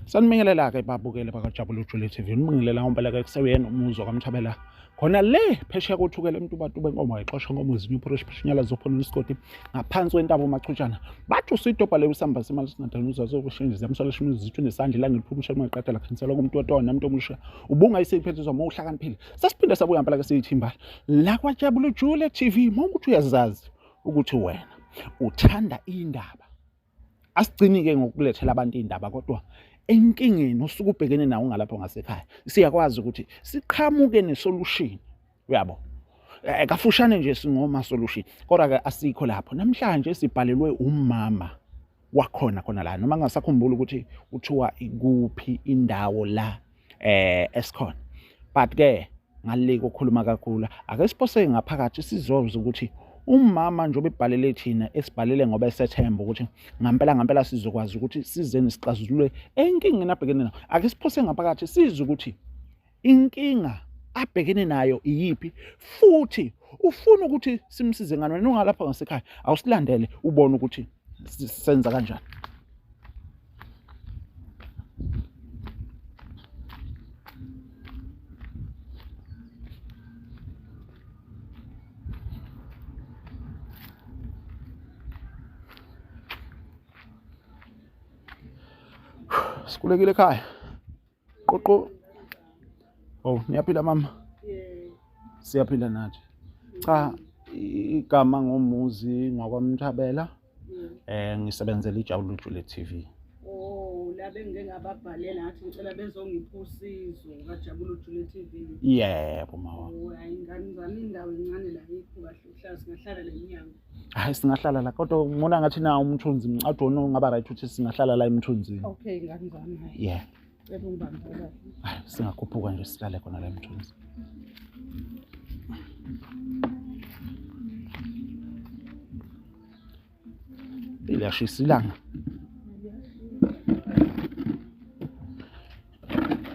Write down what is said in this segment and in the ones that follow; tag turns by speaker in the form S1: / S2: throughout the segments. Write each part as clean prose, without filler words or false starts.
S1: Sanibingelela-ke babukele bakaJabula Ujule TV. Nibingelela ngompela ke kusewuyena umuzwa kaMthabela. Khona le phesheya kothukela emtubatuba enkomo ayixosha nkomo ezinye uphoroshi pheshenyala zophona isigodi ngaphansi kwentaba umachutshana. Bathi usitobha le usamba semali singadani uzazo kushenje zamsola shimi izithu nesandla ilanga liphuma umshaya ungaqedela khanselwa kumuntu otona umuntu omusha. Ubunga isiphethiswa uma uhlakaniphile. Sesiphinde sabuya ngempela ke siyithimba la kwaJabula Ujule TV. Uma ukuthi uyazazi ukuthi wena uthanda indaba asigcini-ke ngokulethela abantu iy'ndaba kodwa enkingeni osuke ubhekene nawo ngalapho ngasekhaya siyakwazi ukuthi siqhamuke nesolution uyabo eh, kafushane nje singoma solution kodwa ke asikho lapho namhlanje sibhalelwe umama wakhona khona la noma ngingasakhumbula ukuthi kuthiwa ikuphi indawo la eh esikhona but ke ngale kokhuluma kakhulu ake siphoseke ngaphakathi sizozwa ukuthi umama njengoba ibhalele thina esibhalele ngoba esethemba ukuthi ngampela ngampela sizokwazi ukuthi size nesixazulule enkingeni abhekene nayo ake siphose ngaphakathi sizwe ukuthi inkinga abhekene nayo iyiphi futhi ufuna ukuthi simsize ngani wena ungalapha ngasekhaya awusilandele ubone ukuthi senza kanjani Sikulekile ekhaya. Qoqo. Oh, niyaphila mama? Siyaphila nathi. Cha, igama ngomuzi ngwakwamthabela. Eh ngisebenzela iJabula Ujule TV.
S2: Oh, la bengike ngababhalela ngathi ngicela bezongipha usizo kaJabula Ujule TV.
S1: Yebo mama.
S2: Oh, hayi ngani zami indawo encane la yikho kahle uhlala singahlala le mnyango.
S1: Hayi singahlala la kodwa ngibona ngathi na umthunzi mcadona ungaba right ukuthi singahlala la emthunzini.
S2: Okay ngani zami hayi.
S1: Yeah.
S2: Cela ungibambe kahle.
S1: Hayi singakhuphuka nje sihlale khona la emthunzini. Liyashisa ilanga.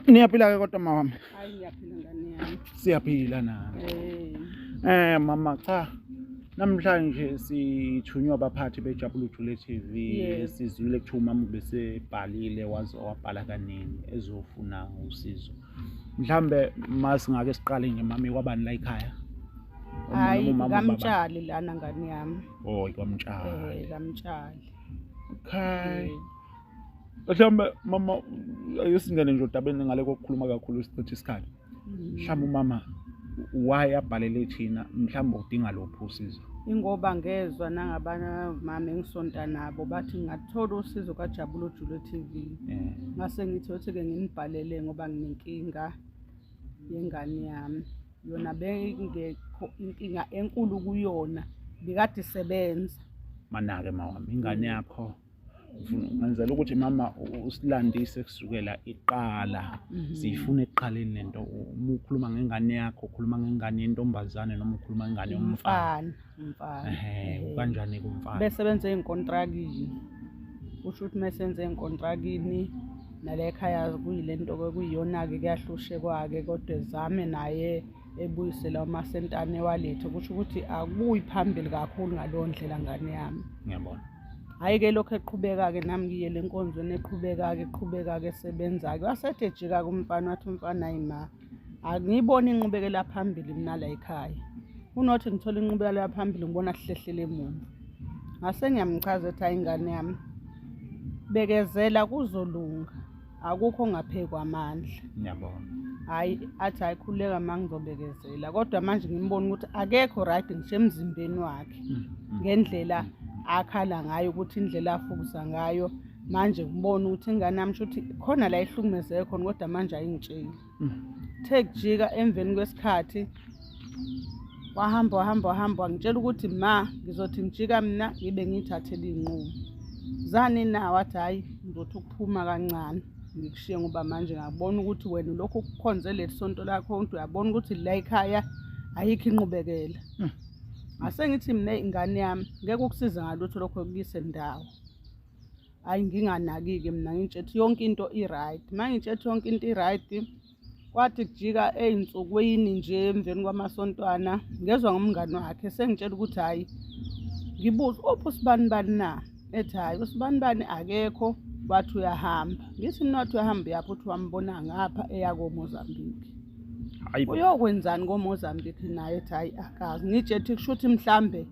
S1: Niyaphila ke kodwa mama wami?
S2: Hayi ngiyaphila ngane yami.
S1: Siyaphila na.
S2: Eh.
S1: Eh mama cha. Namhlanje sithunywa abaphathi beJabula Ujule TV sizwile kuthiwa umama ubesebhalile waze wabhala kaningi ezofuna usizo. Mhlambe masingake siqale nje mami kwabani la ekhaya?
S2: Hayi kamtshali lana ngane yami.
S1: Oh kwamtshali.
S2: Eh kamtshali.
S1: Okay. Mhlawumbe mama ake singene nje odabeni ngale kokukhuluma kakhulu sichithe isikhathi. Mhlawumbe umama why abhalele thina mhlawumbe udinga lophu usizo.
S2: Ingoba ngezwa nangabamama engisonta nabo bathi ngathola usizo kaJabula Ujule TV.
S1: Eh.
S2: Ngase ngithi othi-ke nginibhalele ngoba nginenkinga yengane yami. Yona bengekho inkinga enkulu kuyona bikade isebenza.
S1: Manake mawami ingane yakho ngenzela ukuthi mama usilandise kusukela iqala mhm. siyifuna ekuqaleni lento uma ukhuluma ngengane yakho ukhuluma ngengane yentombazane noma ukhuluma ngengane yomfana
S2: umfana
S1: ehe kanjani kumfana
S2: besebenza ey'nkontrakini kusho ukuthi mesenze ey'nkontrakini nale ekhaya kuyile nto-ke kuyiyona-ke kuyahlushekwa-ke kodwa ezame naye ebuyisela umasentane ewalethe kusho ukuthi akubuyi phambili kakhulu ngaleyo ndlela ngane yami
S1: ngiyabona
S2: hhayi-ke lokhu eqhubeka-ke nami ngiyele enkonzweni eqhubeka-ke eqhubeka-ke esebenza-ke wasethe ejika-ke umfana wathi umfana hayi ma angiyiboni inqubekela phambili mina la ekhaya kunothi ngithole inqubekela phambili ngibona sihlehlele emuva ngase ngiyamchaza ethi hayi ingane yami bekezela kuzolunga akukho ongaphezu kwamandla
S1: ngiyabona
S2: hayi athi hayi khululeka ma ngizobekezela kodwa manje ngimbona ukuthi akekho right ngisho emzimbeni wakhe mm, mm. ngendlela akhala ngayo ukuthi indlela afukuza ngayo manje ngibona ukuthi ingane yami shuthi khona la ihlukumezeke khona kodwa manje ayingitsheli mm. the kujika emveni kwesikhathi wahamba wahamba wahamba wangitshela ukuthi ma ngizothi ngijika mina ngibe ngiyithathele iy'nqumo zani na wathi hhayi ngizothi ukuphuma kancane ngikushiye ngoba manje ngakubona ukuthi wena lokhu kukhonze leli sonto lakho umuntu uyabona ukuthi la ekhaya ayikho inqubekela hmm. ngase ngithi mina ingane yami ngeke ukusiza ngalutho lokho kuyise ndawo Hhayi nginganaki-ke mina ngitshethi yonke into i-right. Uma ngitshethi yonke into i-right, kwathi kujika ey'nsukwini nje emveni kwamasontwana, ngezwa ngomngani wakhe sengitshela ukuthi hhayi, ngibuze uphi usibanibani na? Ethi hhayi usibanibani akekho, Wathi uyahamba. Ngithi not uyahamba uyaphi, uthi wambona ngapha eya koMozambique.
S1: Hayibo.
S2: Uyokwenzani koMozambique naye? Ethi hhayi akazi. Ngitshe kusho ukuthi mhlambe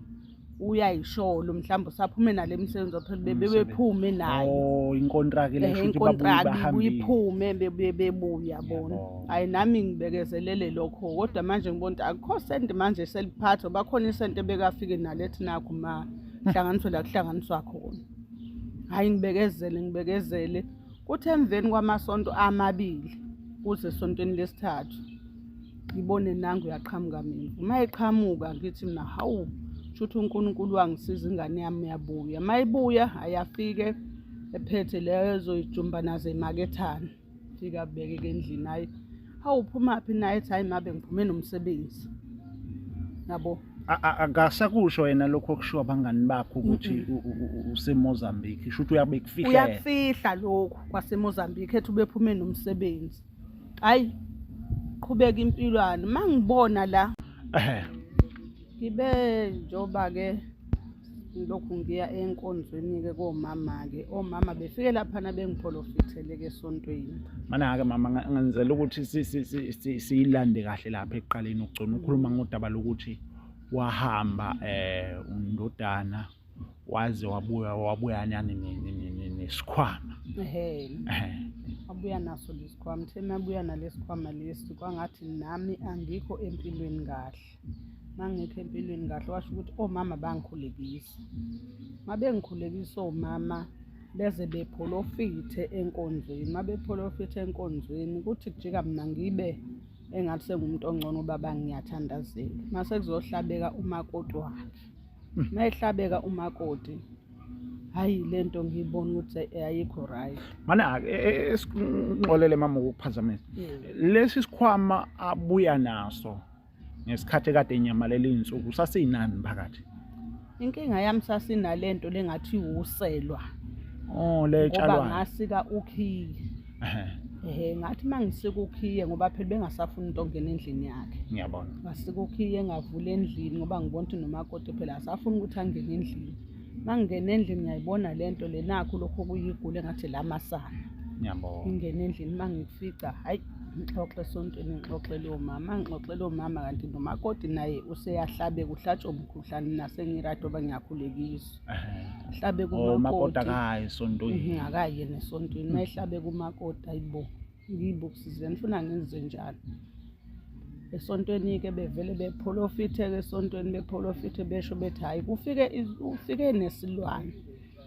S2: uyayisholo, mhlawumbe usaphume nale misebenzi phela bebephume nayo.
S1: Oh, inkontraki le shuthi babuye
S2: inkontraki
S1: bahambile.
S2: iphume bebuye bebuya bona.
S1: Ngiyabona.
S2: Hayi nami ngibekezelele lokho, kodwa manje ngibona ukuthi akukho senti manje seliphatha, bakhona isenti ebekafike nalethi nakho ma hlanganiswe la kuhlanganiswa khona. Hhayi ngibekezele ngibekezele, kuthi emveni kwamasonto amabili kuze esontweni lesithathu ngibone nangu uyaqhamuka mina. Uma eqhamuka ngithi mina hawu, shuthi uNkulunkulu wangisiza, ingane yami iyabuya. Uma ibuya ayafike ephethe leyo ezoyijumba nazo emakethane, fika abeke endlini. Hayi hawu, uphumaphi naye? Ethi hhayi mabe ngiphume nomsebenzi yabo.
S1: Akasakusho yena lokho okushiwo abangani bakho ukuthi useMozambique, shuthi uyabe kufihlela.
S2: Uyakufihla lokhu kwaseMozambique, ethi ubephume nomsebenzi. Hayi qhubeka impilwana, uma ngibona la ngibe njengoba-ke ngilokhu ngiya enkonzweni-ke komama-ke, omama befike laphana bengipholofithele-ke esontweni.
S1: Mana-ke mama, ngenzela ukuthi siyilande kahle lapha ekuqaleni. Ugcina ukhuluma ngodaba lokuthi wahamba undodana waze wabuya, wabuya nani nesikhwama.
S2: Ehhe, wabuya naso lesikhwama. Uthe mabuya nalesikhwama lesi, kwangathi nami angikho empilweni kahle. Mangekho empilweni kahle washo ukuthi omama bangikhulekisa. Mabengikhulekisa omama beze bepholofithe enkonzweni. Mabepholofithe enkonzweni kuthi kujika mina ngibe engathi sengumuntu ongcono, baba ngiyathandazela. Mase kuzohlabeka umakoti wakhe. Mayehlabeka umakoti, hayi lento ngiyibona ukuthi ayikho right.
S1: Mana ngixolele mama ukukuphazamisa. Lesi sikhwama abuya naso ngesikhathi ekade enyamalela iy'nsuku sasiyinani phakathi?
S2: Inkinga yami sasinalento lengathi uselwa.
S1: Oh, le
S2: Ngoba
S1: tshalwayo.
S2: ngasika ukhiye. Ehhe, ngathi uma ngisika ukhiye, ngoba phela bengasafuni into ongena endlini yakhe.
S1: Ngiyabona.
S2: Ngasika ukhiye ngavula endlini, ngoba ngibona ukuthi nomakoti phela asafuni ukuthi angene endlini. Uma ngingena endlini ngiyayibona le nto le, nakho lokhu okuyigula engathi lamasana.
S1: Ngiyabona.
S2: Ngingena endlini uma ngikufica, hhayi ngixoxe esontweni, ngixoxe lowo mama, ngixoxe lowo mama, kanti nomakoti naye useyahlabeka, uhlatshwa umkhuhlane, mina sengiraydi ngoba ngiyakhulekiswa. Hlabeka
S1: Oh, umakoti
S2: umakoti.
S1: akayi esontweni.
S2: Akayi yena esontweni. Uma ehlabeka umakoti, ayibo ngiyibukusizeni, nifuna ngenze njani? Esontweni-ke bevele bepholofithe-ke esontweni, bepholofithe besho bethi hhayi kufike ufike nesilwane.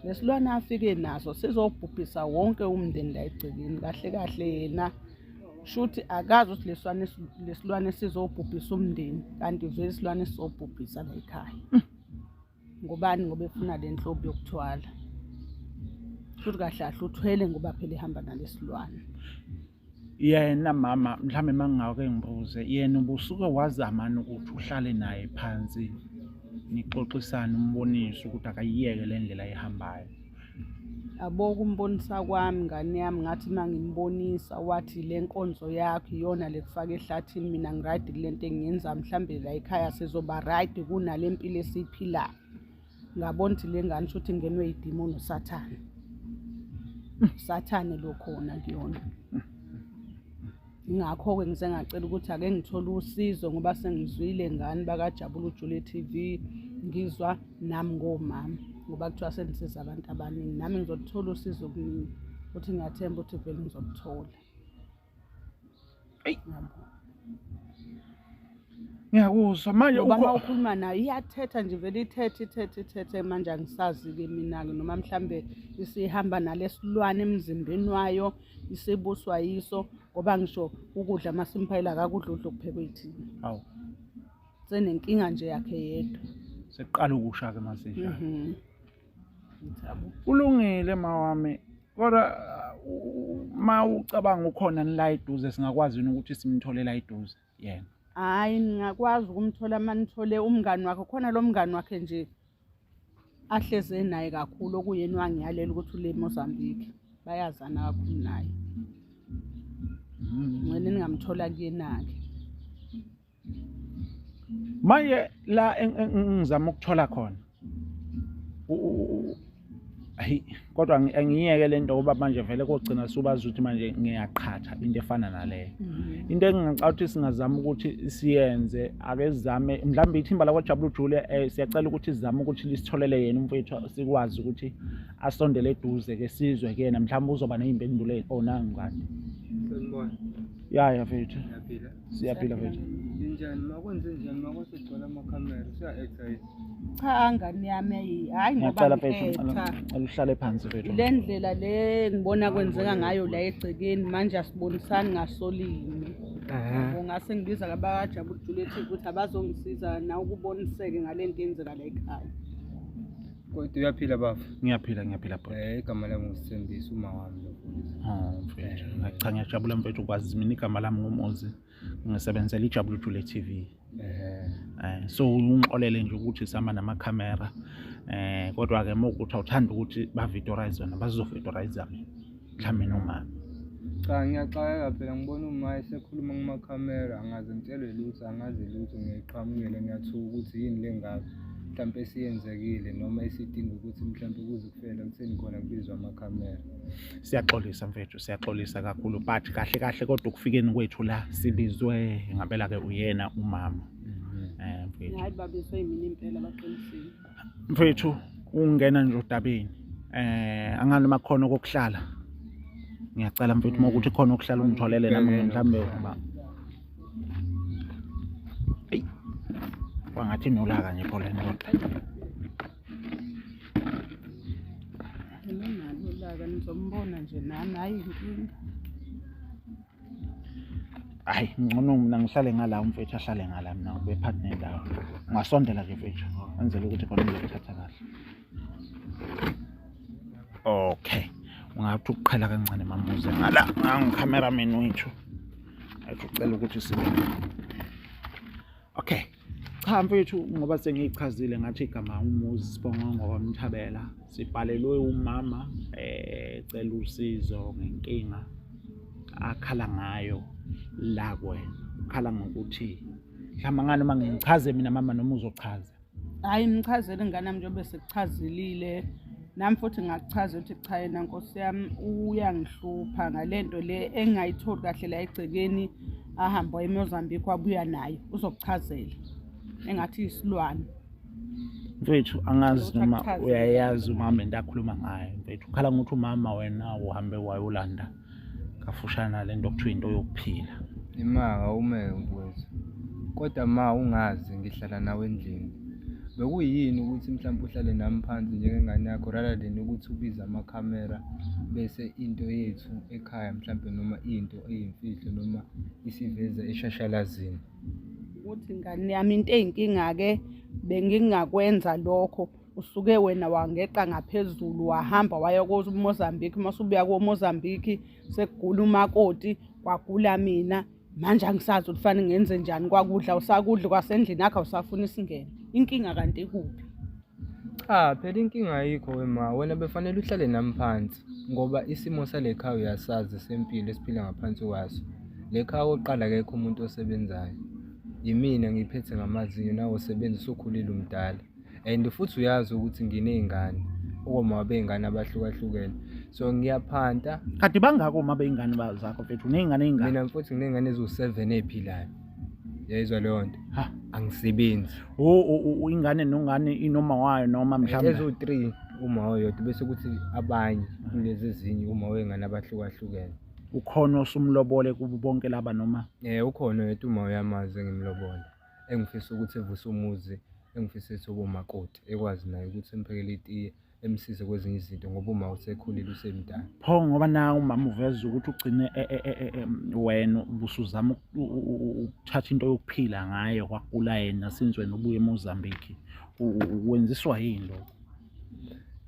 S2: Lesilwane afike naso sizobhubhisa wonke umndeni la egcekeni. Kahle kahle yena shuthi akazi ukuthi lesilwane sizobhubhisa umndeni, kanti vele isilwane sizobhubhisa la ekhaya. Ngobani? Ngoba efuna le nhlobo yokuthwala. Shuthi kahle kahle uthwele ngoba phela ehamba nalesilwane.
S1: Yena mama, mhlawumbe mangingake ngibuze, yena ubusuke wazama ukuthi uhlale naye phansi nixoxisane, umbonise ukuthi akayiyeke le ndlela ayihambayo?
S2: Yabo, ukumbonisa kwami ngane yami, ngathi uma ngimbonisa wathi le nkonzo yakho iyona le kufaka ehlathini, mina ngiraydi kule nto engiyenza, mhlambe la ekhaya sizoba raydi kunale mpilo esiyiphilayo. Ngabona ukuthi le ngane shuthi ingenwe yidimoni, uSathane. Usathane lo khona kuyona. Ingakho-ke ngize ngacela ukuthi ake ngithole usizo, ngoba sengizwile ngani bakaJabula Ujule TV, ngizwa nami ngomama, ngoba kuthiwa senisiza abantu abaningi, nami ngizoluthola usizo kunini, futhi ngiyathemba ukuthi vele ngizoluthola.
S1: Eyi.
S2: Yabo.
S1: Ngiyakuzwa manje.
S2: Ngoba uma ukhuluma nayo iyathetha nje, vele ithethe ithethe ithethe. Manje angisazi-ke mina-ke noma mhlambe isihamba nalesilwane emzimbeni wayo, isibuswa yiso, ngoba ngisho ukudla masimphayela akakudla udla okuphekwe yithina.
S1: Hawu.
S2: Senenkinga nje yakhe yedwa.
S1: Sekuqala ukusha-ke masinjalo.
S2: Yabo.
S1: Kulungile mawami, kodwa ma ucabanga ukhona nila eduze, singakwazi yini ukuthi simthole la eduze yena?
S2: Hhayi, ningakwazi ukumthola uma nithole umngani wakhe. Khona lo mngani wakhe nje ahleze naye kakhulu, okuyena wangiyalela ukuthi ule Mozambique, bayazana kakhulu naye. Ngcela ningamthola kuyena-ke.
S1: Manje la engizama ukuthola khona, Ayi, kodwa angiyeke lento ngoba manje vele kogcina subazi ukuthi manje ngiyaqhatha into efana naleyo. Into engingacabanga ukuthi singazama ukuthi siyenze, ake sizame mhlawumbe ithimba lakwaJabula Ujule, siyacela ukuthi sizame ukuthi lisitholele yena umfowethu, sikwazi ukuthi asondele eduze ke sizwe kuyena, mhlawumbe uzoba ney'mpendulo. Oh, nangu kade.
S3: Sanibona.
S1: Ya mfethu.
S3: Siyaphila.
S1: Siyaphila mfethu.
S3: Ninjani? Makwenze njani? Makusegcwala amakhamera, usuya-acta.
S2: Cha ngane yami, hhayi ngoba
S1: Ngiyacela mfethu,
S2: ngi-acta.
S1: ngicela uhlale phansi mfethu.
S2: Le ndlela le ngibona kwenzeka ngayo la egcekeni manje asibonisani ngasolinye. Ngase ngibiza abakajabula Juliet ukuthi abazongisiza na ukuboniseke ngale nto eyenzeka la ekhaya.
S3: Kodwa uyaphila baba?
S1: Ngiyaphila, ngiyaphila bhuti.
S3: Igama lami nguSithembiso, uma wami lo mfundisi.
S1: Oh mfethu, cha ngiyajabula mfethu ukwazi mina igama lami nguMozi. Ngisebenzela iJabula Ujule TV. So ungixolele nje ukuthi sihamba namakhamera. Kodwa ke uma ukuthi awuthanda ukuthi ba-videorize wena, bazo-videorize mina. Mhlawumbe noma
S3: Cha, ngiyaxakeka phela, ngibona uma esekhuluma kumakhamera, angaze ngitshelwe lutho, angazi lutho, ngiyayiqhamukela, ngiyathuka ukuthi yini le ngaka mhlampe esiyenzekile noma esidinga ukuthi mhlampe kuze kufike kutheni khona kubizwa amakhamera.
S1: Siyaxolisa mfethu, siyaxolisa kakhulu, but kahle kahle kodwa ukufikeni kwethu la sibizwe ngempela ke uyena umama. Mfethu.
S2: Hhayi, babizwe yimina impela, baqinisile.
S1: Mfethu, ungena nje odabeni. Angani noma khona okokuhlala. Ngiyacela mfethu uma ukuthi khona okuhlala ungitholele nami mhlambe uba. Ey. Kwangathi nolaka nje pho le ndoda.
S2: Mina nalo ulaka, nizombona nje nami, hhayi inkinga.
S1: Hayi, ngcono mina ngihlale ngala, umfethu ahlale ngala, mina ube phakathi nendawo. Ungasondela nje mfethu, wenzele ukuthi khona ngizokuthatha kahle. Okay. Ungathi ukuqhela kancane mamuze ngala, nangu cameraman wethu. Athi ucela ukuthi sibe. Okay. Cha mfethu, ngoba sengiyichazile ngathi igama uMuzi Sibonga ngokwamthabela. Sibhalelwe umama cela usizo ngenkinga akhala ngayo la kuwena. Ukhala ngokuthi mhlawumbe ngani uma ngichaze mina mama noma uzochaza.
S2: Hhayi, mchazele ingane yami njengoba sekuchazelile. Nami futhi ngakuchaza ukuthi cha, yena nkosi yami uyangihlupha ngale nto le engingayitholi kahle la egcekeni, ahambe waye eMozambique wabuya nayo, uzokuchazela. Engathi isilwane.
S1: Mfethu, angazi
S2: Ukuthi
S1: noma
S2: akuchazele.
S1: uyayazi umama into akhuluma ngayo mfethu. Ukhala ngokuthi umama wena uhambe wayolanda kafushane le nto okuthiwa into yokuphila.
S3: Imaka umeke mfowethu. Kodwa ma ungazi ngihlala nawe endlini. Bekuyini ukuthi mhlawumbe uhlale nami phansi njengengane yakho rather than ukuthi ubize amakhamera bese into yethu ekhaya mhlawumbe noma into eyimfihlo noma isiveza eshashalazini.
S2: Ukuthi ngane yami into eyinkinga-ke bengingakwenza lokho, usuke wena wangeqa ngaphezulu wahamba waya koMozambique, uma usubuya koMozambique sekugula umakoti, kwagula mina. Manje angisazi ukuthi fanele ngenze njani, kwakudla usakudla kwasendlini yakho awusafuni isingene. Inkinga kanti ikuphi?
S3: Cha phela inkinga ayikho wema, wena befanele uhlale nami phansi ngoba isimo sale khaya uyasazi sempilo esiphila ngaphansi kwaso. Le khaya okokuqala akekho umuntu osebenzayo. Yimina ngiyiphethe ngamazinyo, nawe usebenza usukhulile umdala. And futhi uyazi ukuthi nginey'ngane, oma bey'ngane abahlukahlukene. So ngiyaphanta.
S1: Kanti bangako uma beyingane zakho mfethu, uney'ngane ey'ngaki?
S3: Mina mfowethu nginey'ngane eziwu-7 ey'philayo. Uyayizwa leyo nto?
S1: Ha.
S3: Angisebenzi.
S1: Oh, ingane nongane inoma wayo noma mhlawumbe
S3: Eziwu-3 uma oyodwa, bese kuthi abanye kulezi ezinye uma wey'ngane abahlukahlukene.
S1: Ukhona osumlobole kubo bonke laba noma?
S3: Ukhona oyedwa uma uyamazi engimlobole, engifisa ukuthi evuse umuzi, engifisa ukuthi ube umakoti, ekwazi naye ukuthi emphekele itiye, emsize kwezinye izinto ngoba uma usekhulile usemdala.
S1: Pho ngoba na umama uveza ukuthi ugcine wena ubusuzama ukuthatha into yokuphila ngayo kwagula yena since wena ubuye eMozambique. Wenziswa yini lokho?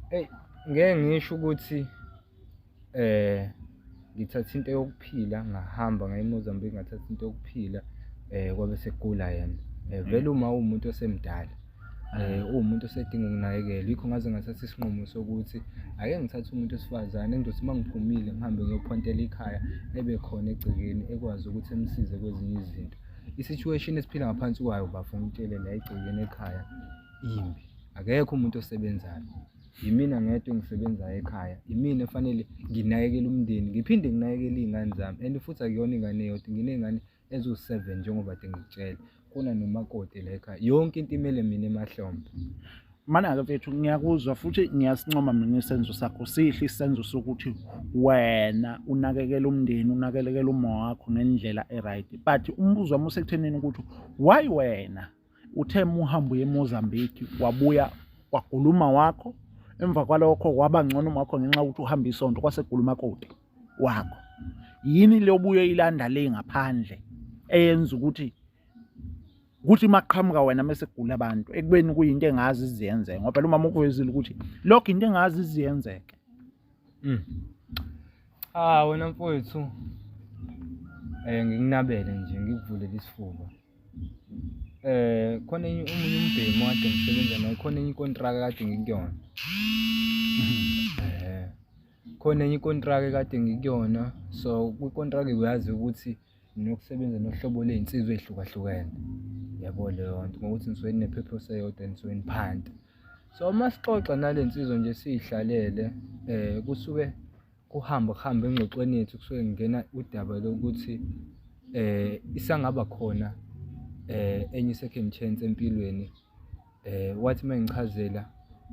S3: Hey, ngeke ngisho ukuthi ngithatha into yokuphila ngahamba ngaye eMozambique ngathatha into yokuphila kwabe sekugula yena. Vele uma uwumuntu osemdala, uwumuntu osedinga ukunakekelwa, yikho ngaze ngathatha isinqumo sokuthi ake ngithathe umuntu wesifazane engizothi uma ngiphumile ngihambe ngiyophontela ikhaya ebe khona egcekeni ekwazi ukuthi emsize kwezinye izinto. I-situation esiphila ngaphansi kwayo bafo ngitshele la egcekeni ekhaya imbi, akekho umuntu osebenzayo. Yimina ngedwa engisebenzayo ekhaya, imina efanele nginakekele umndeni, ngiphinde nginakekele iy'ngane zami and futhi akuyona ingane eyodwa, nginey'ngane eziwu-seven njengoba kade ngikutshela. Khona nomakoti la ekhaya, yonke into imele mina emahlombe.
S1: Mana-ke mfethu ngiyakuzwa futhi ngiyasincoma mina isenzo sakho sihle isenzo sokuthi wena unakekela umndeni unakekela uma wakho ngendlela e-right but umbuzo wami usekuthenini ukuthi why wena uthe muhambo uye eMozambique wabuya kwagula uma wakho emva kwalokho kwaba ngcono uma wakho ngenxa yokuthi uhamba isonto kwase kugula umakoti wakho yini le obuye ilanda le ngaphandle eyenza ukuthi kuthi maqhamuka wena mese kugula abantu ekubeni kuyinto engazi iziyenzeke ngoba phela umama ukuvezile ukuthi lokho into engazi iziyenzeke
S3: Mm. Ah wena mfowethu eh ngikunabele nje ngikuvulele isifuba. Khona enye omunye umbhemu kade ngisebenza naye, khona enye ikontraka kade ngikuyona. Khona enye ikontraka ekade ngikuyona, so kwikontraka uyazi ukuthi nginokusebenza nohlobo ley'nsizwa ey'hlukahlukene. Yabo leyo nto ngokuthi nisuke nine-purpose eyodwa nisuke niphanta. So uma sixoxa nale nsizwa nje siy'hlalele kusuke kuhambe kuhambe engxoxweni yethu kusuke kungena udaba lokuthi isangaba khona enye i-second chance empilweni. Wathi uma engichazela,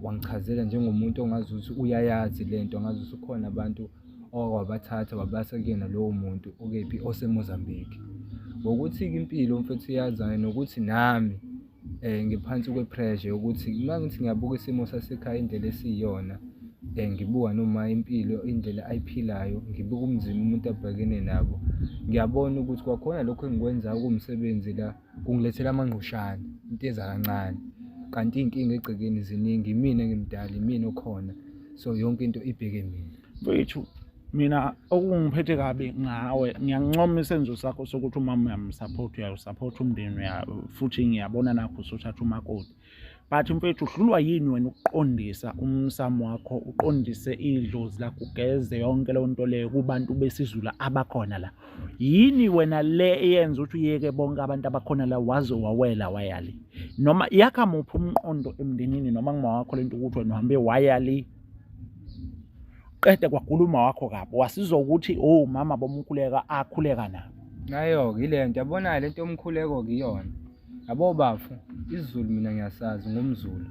S3: wangichazela njengomuntu ongazuthi uyayazi le nto, ngazuthi kukhona abantu owake wabathatha wabasa kuyena lowo muntu okephi, oseMozambique. Ngokuthi-ke impilo mfethu iyazana nokuthi nami Ngiphansi kwe-pressure yokuthi uma ngithi ngiyabuka isimo sasekhaya indlela esiyiyona, ngibuka noma impilo indlela ayiphilayo, ngibuka ubunzima umuntu abhekene nabo, ngiyabona ukuthi kwakhona lokhu engikwenzayo kuwumsebenzi la kungilethela amangqushane, into eza kancane. Kanti iy'nkinga egcekeni ziningi, imina engimdala, imina okhona, so yonke into ibheke mina.
S1: Mfethu mina okungiphethe kabi ngawe ngiyancoma isenzo sakho sokuthi umama uyamsupport uyawusupport umndeni futhi ngiyabona nakho usuthatha umakoti but mfethu uhlulwa yini wena ukuqondisa umsamo wakho uqondise idlozi lakho ugeze yonke leyo nto leyo kubantu besizulu abakhona la yini wena le eyenza ukuthi uyeke bonke abantu abakhona la waze wawela wayali noma yakha muphi umqondo emndenini noma kuma wakho lento ukuthi wena uhambe wayali qede kwagula uma wakho kabi wasizwa ukuthi oh mama bomkhuleka akhuleka na
S3: nayo-ke ile nto yabona le nto yomkhuleko-ke iyona yabo bafo isiZulu mina ngiyasazi ngumZulu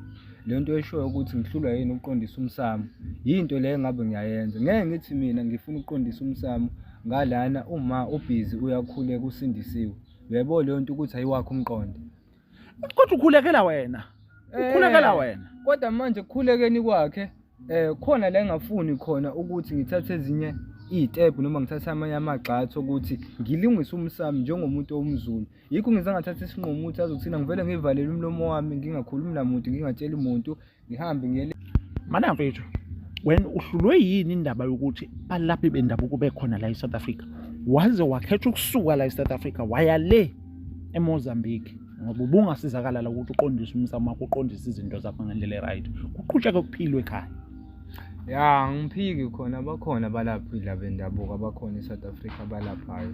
S3: le nto eshoyo ukuthi ngihlulwa yini ukuqondisa umsamo yinto le engabe ngiyayenza ngeke ngithi mina ngifuna ukuqondisa umsamo ngalana uma ubhizi uyakhuleka usindisiwe uyayibona leyo nto ukuthi ayiwakho umqondo
S1: kodwa ukhulekela wena ukhulekela wena
S3: kodwa manje kukhulekeni kwakhe khona la engafuni khona ukuthi ngithathe ezinye iy'tebhu noma ngithathe amanye amagxathu okuthi ngilungise umsamo njengomuntu owumZulu. Yikho ngize ngathatha isinqumo ukuthi azothina ngivele ngivalele umlomo wami ngingakhulumi namuntu ngingatsheli muntu ngihambe ngiye le.
S1: Mana mfethu wena uhlulwe yini indaba yokuthi balaphi bendabuko bekhona la e-South Africa waze wakhetha ukusuka la e-South Africa waya le eMozambique ngoba ubungasizakala la ukuthi uqondise umsamo wakho uqondise izinto zakho ngendlela e-right kuqhutsheke kuphilwe ekhaya
S3: Ya angiphiki khona bakhona abalaphi la bendabuko abakhona e-South Africa abalaphayo.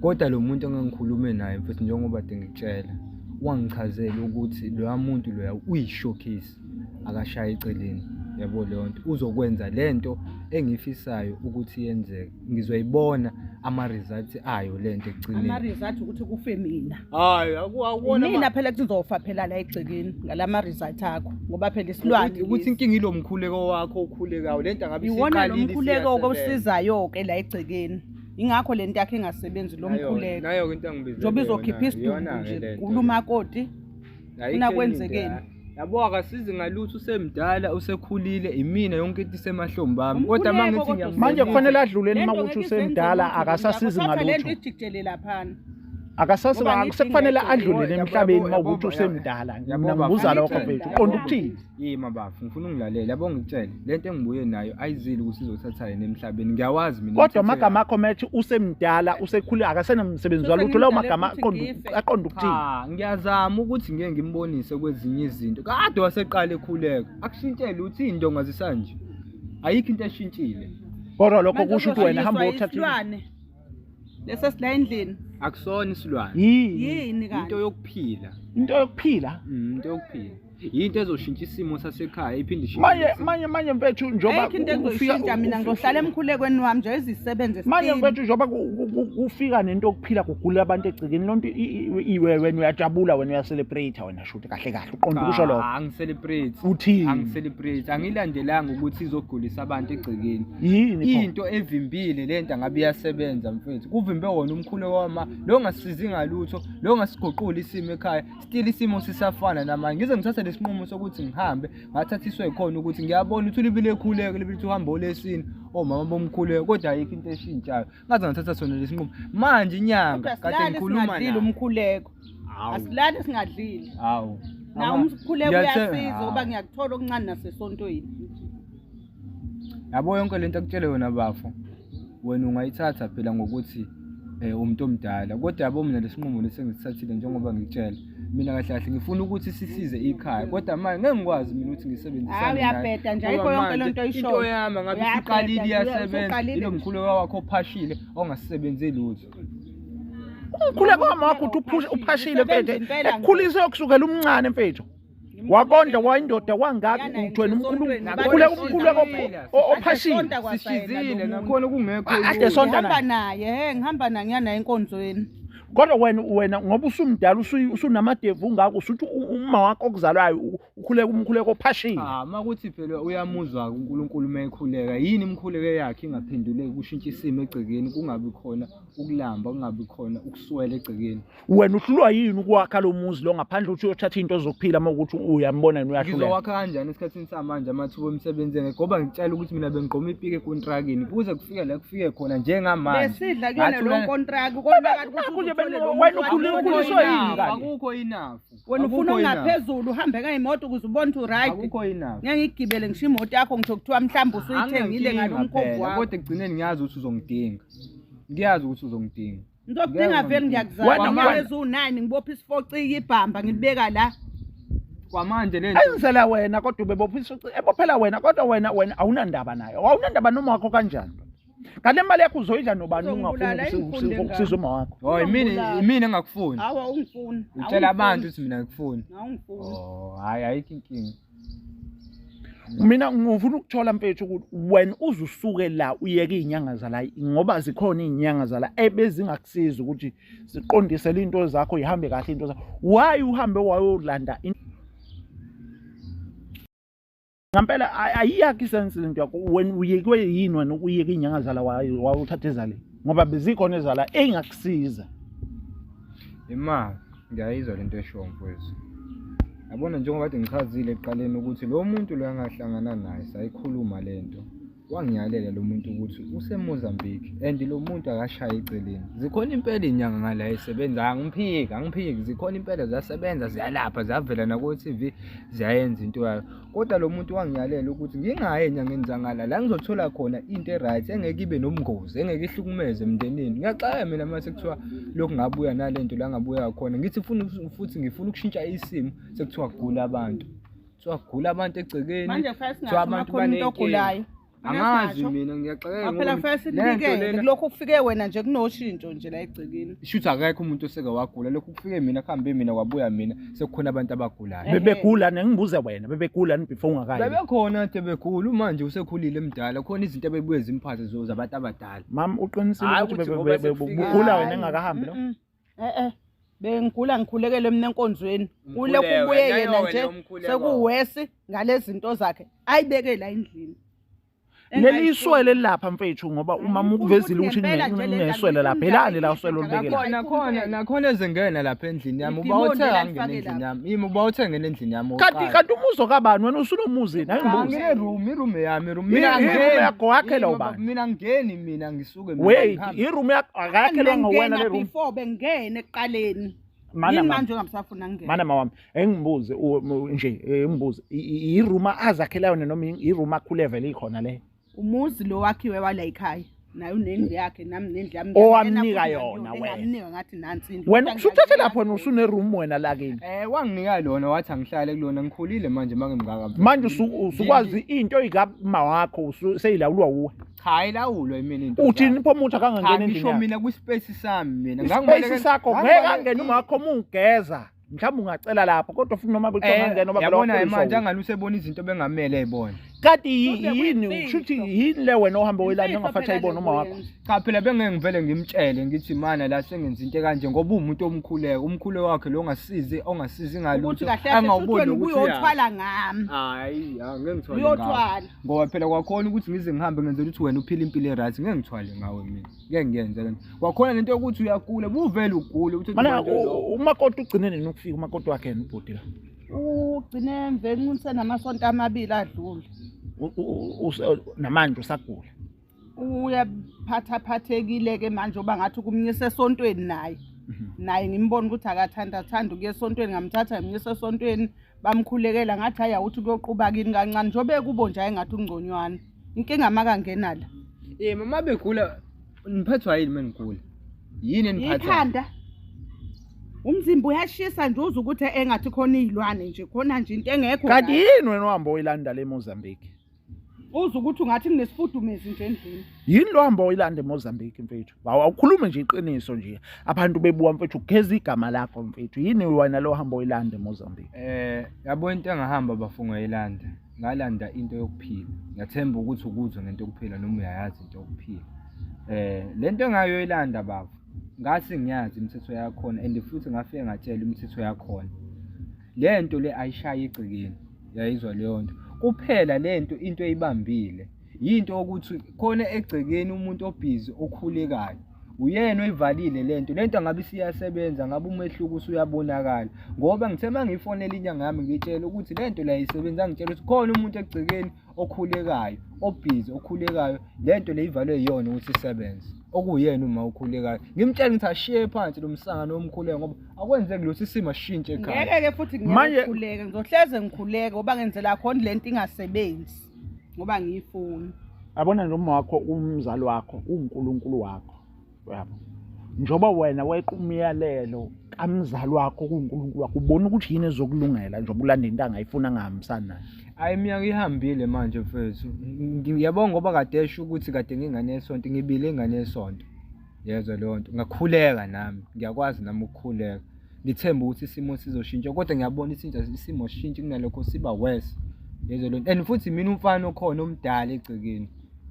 S3: Kodwa lo muntu engangikhulume naye mfethu njengoba kade ngikutshela, wangichazela ukuthi loya muntu loya uyi-showcase akashaye eceleni yabo leyo nto uzokwenza le nto engiyifisayo ukuthi yenzeke ngizoyibona ama-results ayo le nto ekugcineni
S2: ama-result ukuthi kufe mina
S3: hayi akuwona
S2: mina phela kuzofa phela la egcekeni ngalama result akho ngoba phela isilwane
S3: ukuthi inkinga ilo mkhuleko wakho ukhulekayo le nto angabe
S2: iwona lo
S3: isiqalile
S2: mkhuleko okusizayo ke la egcekeni ingakho lento yakhe engasebenzi lo mkhuleko
S3: nayo into engibizele
S2: njengoba izokhipha isidumbu nje kulumakoti Funa kwenzekeni?
S3: Yabo akasizi ngalutho usemdala usekhulile imina yonke into isemahlombe ami kodwa uma ngithi
S2: Umkhuleko
S1: manje kufanele adluleni uma
S2: Lento
S1: kuthi
S2: ngeke izenze
S1: usemdala
S2: lutho
S1: akasasizi
S2: lento. Thatha lento
S1: ngalutho
S2: ijikijele laphana.
S1: akasasi
S2: Ngoba ngithi
S1: sekufanele
S2: ngeke.
S1: adlulele
S3: Yabo,
S1: emhlabeni
S3: yabo,
S1: uma ukuthi
S3: yabo,
S1: usemdala
S3: yabo,
S1: mina
S3: baba,
S1: ngibuza lokho
S2: angitshele,
S1: mfethu uqonda
S2: yabo.
S1: ukuthini
S3: Yima bafo ngifuna ungilalele yabo ngikutshele lento engibuye nayo ayizile ukuthi izothatha yena emhlabeni ngiyawazi mina
S1: kodwa
S3: umthetho
S1: amagama
S3: yayo.
S1: akho methi usemdala usekhulile akasenamsebenzi walutho lawo magama
S2: Futhi
S1: aqonda
S2: ngife.
S1: aqonda ukuthini
S3: Cha ngiyazama ukuthi ngeke ngimbonise kwezinye izinto kade waseqala ekhuleka akushintshe lutho iy'ndonga zisanje ayikho into eshintshile
S1: kodwa lokho
S2: Manje
S1: kusho ukuthi wena hamba
S2: uzohlayiswa
S1: uyothatha
S2: isilwane. Lesi esila endlini.
S3: akusona isilwane
S1: yini
S2: Yini kanti?
S3: into yokuphila
S1: into yokuphila
S3: Into yokuphila. Yinto ezoshintsha isimo sasekhaya iphinde ishintshe.
S1: Manje manje manje mfethu njoba
S2: Ayikho into engizoyishintsha mina ngizohlala emkhulekweni wami nje izisebenze
S1: Manje mfethu njoba kufika nento yokuphila kugula abantu egcekeni lonto iwe wena uyajabula wena uyacelebrate wena shuthi kahle kahle uqonda ukusho lokho.
S3: Angicelebrate.
S1: Uthini?
S3: Angicelebrate. Angilandelanga ukuthi izogulisa abantu egcekeni.
S1: Yini pho?
S3: Into evimbile lento ngabe iyasebenza mfethu. Kuvimbe wona umkhuleko wama lo ngasizi ngalutho, lo ngasiguqula isimo ekhaya. Still isimo sisafana namanje. Ngize ngithathe lesinqumo sokuthi ngihambe, ngathathiswe khona ukuthi ngiyabona ukuthi ulibile ekhuleke, libile ukuthi uhamba olesini, omama bomkhuleko kodwa ayikho into eshintshayo. Ngaze ngathatha sona lesinqumo. Manje inyanga kade ngikhuluma
S2: naye. Umkhuleko. Asilali singadlile.
S3: Hawu.
S2: Na umkhuleko uyasiza ngoba ngiyakuthola okuncane nasesontweni.
S3: Yabo yonke lento akutshele yona bafo. Wena ungayithatha phela ngokuthi eh umuntu omdala kodwa yabo mina lesinqumo lesengisithathile njengoba ngikutshela mina kahle kahle ngifuna ukuthi sisize ikhaya kodwa manje ngeke ngikwazi mina ukuthi ngisebenzisane
S2: naye uyabheda nje ayikho yonke lento oyishoyo
S3: into yami ngabe isiqalile iyasebenza ilo mkhulu wakho ophashile ongasebenzi lutho
S1: Umkhuleko wami wakho uthi uphushe uphashile mfethu ekukhulise kusukela umncane mfethu wakondla wayindoda wangaka uthi wena umkhuleko umkhuleko ophashile
S3: sishizile nakhona kungekho
S1: ade sonta
S2: naye naye he ngihamba naye ngiya naye enkonzweni
S1: kodwa wena wena ngoba usumdala usunamadevu ungako usuthi uma wakho okuzalwayo ukhuleka umkhuleko ophashile
S3: ah makuthi phela uyamuzwa uNkulunkulu uma ekhuleka yini imkhuleko yakhe ingaphenduleki kushintsha isimo egcekeni kungabi khona ukulamba kungabi khona ukuswela egcekeni
S1: wena uhlulwa yini ukwakha lo muzi lo ngaphandle ukuthi uyothatha into zokuphila uma ukuthi uyambona yena uyahluleka
S3: ngizowakha kanjani esikhathini samanje amathuba emisebenzi engekho ngoba ngitshela ukuthi mina bengigqoma ipiki ekontrakini kuze kufike la kufike khona njengamanje
S2: besidla kuyona lo kontraki konakala
S1: ukuthi wena ukhuliswe yini
S3: kanti akukho enough
S2: wena ufuna okungaphezulu uhambe ngeyimoto ukuze ubone ukuthi uright
S3: akukho enough
S2: ngeke ngigibele ngisho imoto yakho ngisho kuthiwa mhlawumbe usuyithengile ngalo mkhovu wakho
S3: kodwa ekugcineni ngiyazi ukuthi uzongidinga ngiyazi ukuthi uzongidinga
S2: Ngizokudinga vele ngiyakuzala inyanga eziwu-9 ngibopha isifociki ibhamba ngilibeka la
S3: kwamanje le nto
S1: enzela wena kodwa ubebopha isifociki ebophela wena kodwa wena wena awunandaba nayo awunandaba noma wakho kanjani kanti imali yakho uzoyidla nobani ungafuni ukusiza uma wakho
S3: oh imina imina engakufuni
S2: awu ungifuni
S3: utshela abantu ukuthi mina ngikufuni
S2: awungifuni
S3: oh hayi ayikho inkinga
S1: mina ngifuna ukuthola mfethu ukuthi wena uzusuke la uyeke iy'nyanga zala ngoba zikhona iy'nyanga zala ebezingakusiza ukuthi ziqondisele iy'nto zakho yihambe kahle iy'nto zakho why uhambe wayolanda ngampela ayiyakho isensi lento yakho wena uyekwe yini wena ukuyeka iy'nyanga zala wawuthatha ezale ngoba bezikhona ezala ey'ngakusiza
S3: Imali ngiyayizwa lento eshoyo mfowethu. Yabona njengoba kade ngichazile ekuqaleni ukuthi lo muntu lo angahlangana naye sayikhuluma lento. Wangiyalela lo muntu ukuthi useMozambique and lo muntu akashaye eceleni. Zikhona impela inyanga ngala esebenza angiphiki angiphiki zikhona impela ziyasebenza ziyalapha ziyavela nako-TV ziyayenza into yayo. Kodwa lo muntu wangiyalela ukuthi ngingayi enyangeni zangala la ngizothola khona into e-right engeke ibe nobungozi engeke ihlukumeze emndenini. Ngiyaxaka mina uma sekuthiwa lokhu ngabuya nale nto la ngabuya khona ngithi funa futhi ngifuna ukushintsha isimo sekuthiwa kugula abantu. Kuthiwa kugula abantu egcekeni.
S2: Manje kufanele
S3: Kuthiwa
S2: singasho
S3: abantu
S2: uma khona umuntu
S3: banenkinga.
S2: ogulayo.
S3: Angazi mina ngiyaxakeka
S2: Phela
S3: ngoba
S2: kufanele
S3: le nto
S2: sibikele
S3: lena
S2: kulokhu kufike wena nje kunoshintsho nje la egcekeni.
S3: shuthi akekho umuntu oseke wagula lokhu kufike mina kuhambe mina kwabuya mina sekukhona abantu abagulayo
S1: bebegula nengibuze wena bebegula ni before ungakayi
S3: bebekhona kade begula manje usekhulile emdala khona izinto ebebuye zimphathe zabantu abadala
S1: mam uqinisile
S3: Hhayi
S1: ukuthi
S3: ukuthi ngoba sekufike-
S1: bugula wena engakahambi lo
S2: Mm-mm. Eh eh. Bengigula ngikhulekele mina enkonzweni.
S3: Umkhuleko,
S2: Kulokhu kubuye
S3: nayo
S2: yena
S3: wena
S2: nje
S3: umkhuleko.
S2: sekuwesi ngalezi zinto zakhe ayibeke la endlini.
S1: Leli iswele lilapha mfethu ngoba umama ukuvezile ukuthi
S2: Ngempela nje lento
S1: kuneswele lapha elani la uswele olubeke la.
S2: Nakhona-
S3: Nakhona nakhona ezingena lapha endlini yami uba
S2: Idimoni
S3: uthe
S2: leli
S3: angena
S2: alifake
S3: endlini
S2: lapha.
S3: yami. Yimi uba uthe ngena endlini yami
S1: Kanti
S3: oqala.
S1: kanti umuzi kabani wena usunomuzi naye
S3: Cha,
S1: ngibuze.
S3: ngine room, iroom yami, iroom.
S1: I-
S3: Mina
S1: i-room
S3: angingeni.
S1: yakho wakhela
S3: Yimi,
S1: ubani?
S3: Mina ngingeni mina ngisuke mina
S1: Wait,
S3: ngihambe.
S1: iroom yakho akayakhelwanga wena le room.
S2: before bengene ekuqaleni.
S1: Mana
S2: Yini
S1: mama.
S2: manje ongamsafuna ngene?
S1: Mana mama wami, engibuze nje engibuze iroom azakhela yona noma iroom akhule vele ikhona le.
S2: Umuzi lo wakhiwe wala ekhaya. Naye unendlu yakhe nami nendlu yami.
S1: Owamnika yona wena.
S2: Ngamnika ngathi nansi indlu.
S1: Wena usuthathe lapho wena usune room wena la kini.
S3: Eh wanginika lona wathi angihlale kulona ngikhulile manje make ngingaka.
S1: Manje usukwazi into ikama wakho seyilawulwa wuwe.
S3: Cha ayilawulwa imina into.
S1: Uthini pho umuntu akangangena
S3: Cha
S1: endlini
S3: ngisho
S1: yakho?
S3: mina kwi space sami mina.
S1: Ispace sakho ngeke angene uma wakho uma ugeza. Mhlawumbe ungacela lapho kodwa futhi noma bekuthiwa ungangena ngoba phela
S3: Yabona
S1: wakhuliswa
S3: manje
S1: wuwe.
S3: angani usebona izinto bengamele eyibone.
S1: Kanti
S2: Kodwa
S1: yini
S2: kuyimfihlo.
S1: kushuthi yini le wena ohamba oyilanda
S2: Imfihlo
S1: ongafathi
S2: phela
S1: ayibone
S2: le
S1: uma wakho?
S2: kuyenza.
S3: Cha phela bengeke ngivele ngimtshele ngithi mana la sengenza into ekanje ngoba uwumuntu omkhuleko, umkhuleko wakhe lo ongasizi ongasizi
S2: Ukuthi
S3: ngalutho
S2: kahle kahle
S3: angawuboni
S2: futhi wena
S3: nokuthi uyaphi.
S2: ubuyothwala ngami.
S3: Hayi, angeke ngithwale ngawe.
S2: Uyothwala.
S3: Ngoba phela kwakhona ukuthi ngize ngihambe ngenzela ukuthi wena uphile impilo e-right, ngeke ngithwale ngawe mina. Ngeke ngiyenze lento. Kwakhona lento yokuthi uyagula, buvele ugule uthi
S1: Mana
S3: manje lo.
S1: umakoti ugcine nini ukufika umakoti wakhe yena ubhuti la?
S2: Ugcine emveni kusenamasonto amabili adlule.
S1: Namanje usagula.
S2: Uyaphathaphathekile-ke manje oba ngathi kumnyisa esontweni naye. Naye ngimbona ukuthi akathandathanda ukuya esontweni, ngamthatha ngimnyisa esontweni, bamkhulekela ngathi hhayi awuthi kuyoquba kini kancane njengoba ekubo nje ayengathi ungconywana. Inkinga makangena la.
S3: Eh mama begula niphathwa yini menigula? Yini eniphatha?
S2: Ikhanda. Umzimba uyashisa nje uzwe ukuthi engathi khona iy'lwane nje khona nje into engekho.
S1: Kanti
S2: la.
S1: yini wena ohamba oyilanda le Mozambique?
S2: Uzwe ukuthi ungathi kunesifudumezi nje endlini.
S1: Yini lo hamba oyilanda eMozambique mfethu? Awukhulume nje iqiniso nje. Abantu bebuka mfethu ugeza igama lakho mfethu. Yini wena lo hamba oyilanda eMozambique?
S3: Yabo into engahamba bafunga yilanda. Ngalanda into yokuphila. Ngiyathemba ukuthi ukuzwe ngento yokuphila noma uyayazi into yokuphila. Lento engayoyilanda baba. Ngathi ngiyazi imithetho yakhona and futhi ngafike ngatshela imithetho yakhona. Lento le ayishayi egcekeni. Uyayizwa leyo nto. Kuphela lento into eyibambile. Yinto ukuthi khona egcekeni umuntu obhizi okhulekayo. Uyena oyivalile lento. Lento ngabe isiyasebenza ngabe umehluko usuyabonakala. Ngoba ngithe mangiyifonela inyanga yami ngitshela ukuthi lento la ayisebenzi, angitshela ukuthi khona umuntu egcekeni okhulekayo, obhizi okhulekayo, lento le ivalwe yiyona ukuthi isebenze. Okuyena uma ukhulekayo. Ngimtshela ngithi ashiye phansi lo msangano womkhuleko ngoba akwenzeki lutho isimo asishintshe ekhaya.
S2: Ngeke-ke futhi
S1: Manje-
S2: ngiyakhuleka, ngizohleze ngikhuleke ngoba ngenzela khona lento ingasebenzi ngoba ngiyifuni.
S1: Yabona nje uma wakho umzali wakho uNkulunkulu wakho. Uyabo? Njengoba wena weqa umyalelo kamzali wakho kuNkulunkulu wakho ubona ukuthi yini ezokulungela njengoba ulanda into angayifuna angahambisani nayo.
S3: Hayi iminyaka ihambile manje mfethu. Ngiyabonga ngoba kade esho ukuthi kade ngingane yesonto, ngibile ingane yesonto. Yezwa leyo nto. Ngakhuleka nami, ngiyakwazi nami ukukhuleka. Ngithemba ukuthi isimo sizoshintsha kodwa ngiyabona isimo sishintshe kunalokho siba worse. Yezwa leyo nto. And futhi mina umfana okhona omdala egcekeni.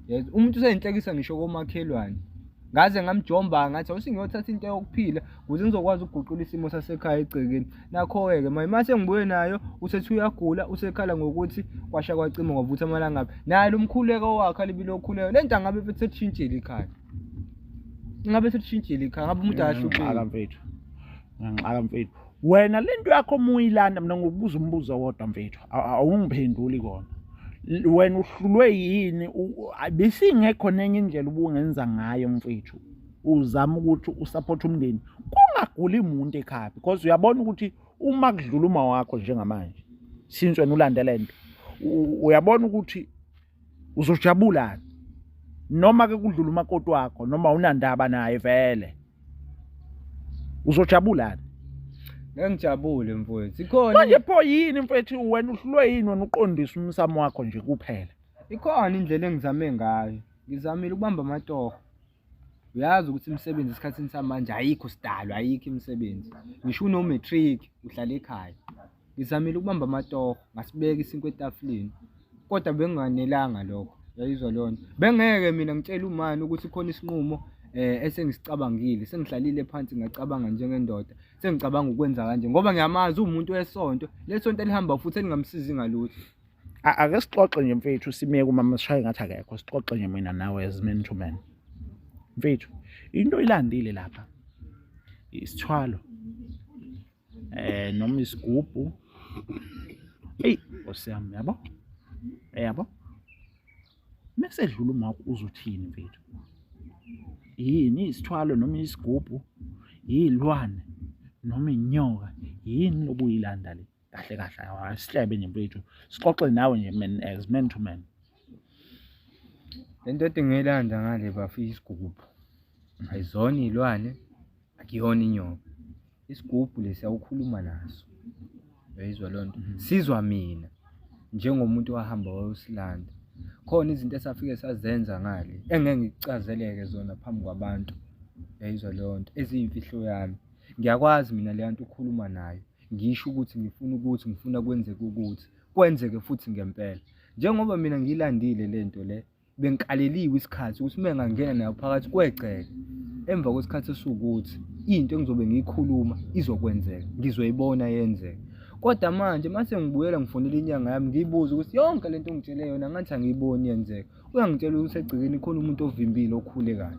S3: Yezwa umuntu useyinhlekisa ngisho komakhelwane. Ngaze ngamjomba ngathi awuthi ngiyothatha into yokuphila ukuze ngizokwazi ukuguqula isimo sasekhaya egcekeni. Nakho-ke ke manje mase ngibuye nayo usethi uyagula usekhala ngokuthi kwasha kwacima kwavutha amalangabi. Naye lo mkhuleko wakhe alibile okhuleko. Le nto angabe futhi sekushintshile ikhaya. Ngabe sekushintshile ikhaya ngabe umuntu
S1: Ngixaka
S3: akahlupheki.
S1: mfethu. Ngixaka mfethu. Wena lento yakho muyilanda mina ngokubuza umbuzo wodwa mfethu. Awungiphenduli kona. Wena uhlulwe yini besingekho nenye indlela ubungenza ngayo mfethu. Uzama ukuthi usupport umndeni kungaguli umuntu ekhaya because uyabona ukuthi uma kudlula uma wakho njengamanje since wena ulande lento uyabona ukuthi uzojabula noma ke kudlula umakoti wakho noma unandaba naye vele uzojabula.
S3: Ngeke ngijabule mfowethu. Ikhona
S1: manje pho yini mfethu wena uhlulwe yini wena uqondisa umsamo wakho nje kuphela?
S3: Ikhona indlela engizame ngayo. Ngizamile ukubamba amatoho. Uyazi ukuthi imisebenzi esikhathini samanje ayikho sidalo, ayikho imisebenzi. Ngisho uno-matric uhlala ekhaya. Ngizamile ukubamba amatoho, ngasibeka isinkwa etafuleni. Kodwa benginganelanga lokho. Uyayizwa leyo nto. Bengeke mina ngitshele umani ukuthi khona isinqumo esengisicabangile, sengihlalile phansi ngacabanga njengendoda, sengicabanga ukwenza kanje ngoba ngiyamazi uwumuntu wesonto, lesonto elihamba futhi elingamsizi ngalutho.
S1: Ake sixoxe nje mfethu, simeke umama sishaye ngathi akekho, sixoxe nje mina nawe as man to man. Mfethu, into oyilandile lapha isithwalo noma isigubhu. Eyi, Nkosi yami, yabo? Yabo? Mese edlula uma wakho uzothini mfethu? Yini isithwalo noma isigubhu? Yilwane noma inyoka? Yini lobuyilanda le? Kahle kahle asihlebe nje mfethu. Sixoxe nawe nje man as man to man.
S3: Lento edingilanda ngale bafika isigubhu. Ayizona izilwane, akuyona inyoka. Isigubhu lesi awukhuluma naso. Uyayizwa leyo nto? Sizwa mina njengomuntu owahamba wayosilanda. Khona izinto esafike sazenza ngale engeke ngikuchazeleke zona phambi kwabantu. Uyayizwa leyo nto? Eziyimfihlo yami. Ngiyakwazi mina leyo nto ukukhuluma nayo. Ngisho ukuthi ngifuna ukuthi ngifuna kwenzeke ukuthi kwenzeke futhi ngempela. Njengoba mina ngiyilandile le nto le, bengikaleliwe isikhathi ukuthi uma ngangena nayo phakathi kwegceke emva kwesikhathi esiwukuthi into engizobe ngiyikhuluma izokwenzeka, ngizoyibona yenzeka. Kodwa manje mase ngibuyela ngifonela inyanga yami ngiyibuza ukuthi yonke lento ongitshele yona ngathi angiyiboni yenzeka. Uyangitshela ukuthi egcekeni khona umuntu ovimbile okhulekayo.